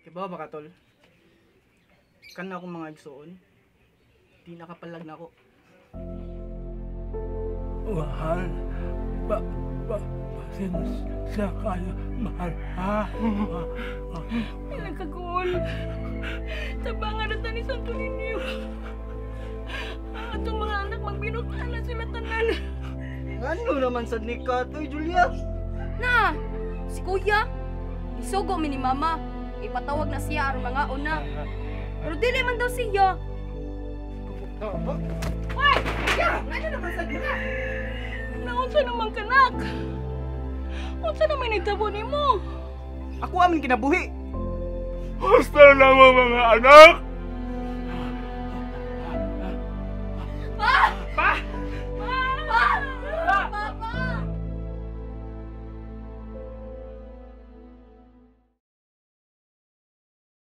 Kibaw ba ka, tol? Kana akong mga igsuon. Di nakapalag na ako. Mahal. Ba, ba, pasensya kayo, mahal. Ha? Nagkaguol. Tabangan na tani Santo Niño. Ang atong mga anak magbinutaan na sila tanan. Ano naman sad ni Katoy, Julia? Na, si kuya. Isugo mi ni mama. Ipatawag na siya aron mga una. Pero dili man daw siya. Ano naman sad ka? Naunsa naman kanak? Unsa naman nitabo nimo? Ako amin kinabuhi. Basta lang mo mga anak! Pa!